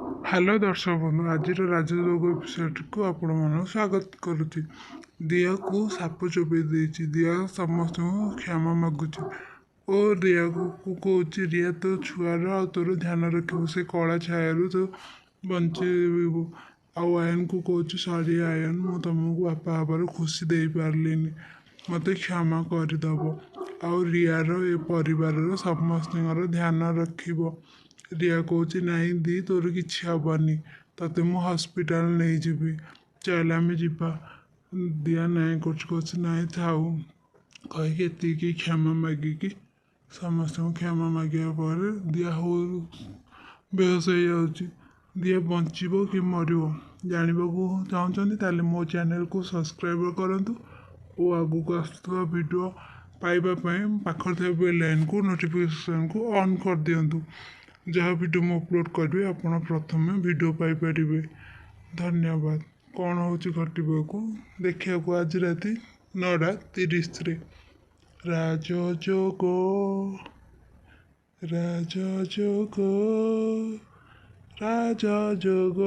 Hello ଦର୍ଶକ ବନ୍ଧୁ, ଆଜିର ରାଜଯୋଗ ଏପିସୋଡ଼କୁ ଆପଣମାନଙ୍କୁ ସ୍ୱାଗତ କରୁଛି। ଦିଆକୁ ସାପ ଚୋବେଇ ଦେଇଛି। ଦିଆ ସମସ୍ତଙ୍କୁ କ୍ଷମା ମାଗୁଛି ଓ ରିଆକୁ କହୁଛି, ରିଆ, ତୋ ଛୁଆର ଆଉ ତୋର ଧ୍ୟାନ ରଖିବୁ, ସେ କଳା ଛାୟାରୁ ତୁ ବଞ୍ଚେଇବୁ। ଆଉ ଆୟନକୁ କହୁଛି, ସରି ଆୟନ, ମୁଁ ତମକୁ ବାପା ହେବାର ଖୁସି ଦେଇପାରିଲିନି, ମୋତେ କ୍ଷମା କରିଦେବ। ଆଉ ରିଆର ଏ ପରିବାରର ସମସ୍ତଙ୍କର ଧ୍ୟାନ ରଖିବ। ରିଆ କହୁଛି, ନାଇଁ ଦି, ତୋର କିଛି ହେବନି, ତତେ ମୁଁ ହସ୍ପିଟାଲ ନେଇଯିବି, ଚାଲ ଆମେ ଯିବା। ଦିଆ ନାଇଁ କରୁଛି, କହୁଛି ନାଇଁ ଥାଉ। କହିକି ଏତିକି କ୍ଷମା ମାଗିକି, ସମସ୍ତଙ୍କୁ କ୍ଷମା ମାଗିବା ପରେ ଦିଆ ହଉ ବେହୋସ ହେଇଯାଉଛି। ଦିଆ ବଞ୍ଚିବ କି ମରିବ ଜାଣିବାକୁ ଚାହୁଁଛନ୍ତି? ତାହେଲେ ମୋ ଚ୍ୟାନେଲକୁ ସବସ୍କ୍ରାଇବ୍ କରନ୍ତୁ ଓ ଆଗକୁ ଆସୁଥିବା ଭିଡ଼ିଓ ପାଇବା ପାଇଁ ପାଖରେ ଥିବା ବେଲ୍ ଆଇକନ୍କୁ ନୋଟିଫିକେସନ୍କୁ ଅନ୍ କରିଦିଅନ୍ତୁ। ଯାହା ଭିଡ଼ିଓ ମୁଁ ଅପଲୋଡ଼ କରିବି, ଆପଣ ପ୍ରଥମେ ଭିଡ଼ିଓ ପାଇପାରିବେ। ଧନ୍ୟବାଦ। କ'ଣ ହେଉଛି ଘଟିବାକୁ ଦେଖିବାକୁ ଆଜି ରାତି 9:30ରେ ରାଜଯୋଗ, ରାଜଯୋଗ, ରାଜଯୋଗ।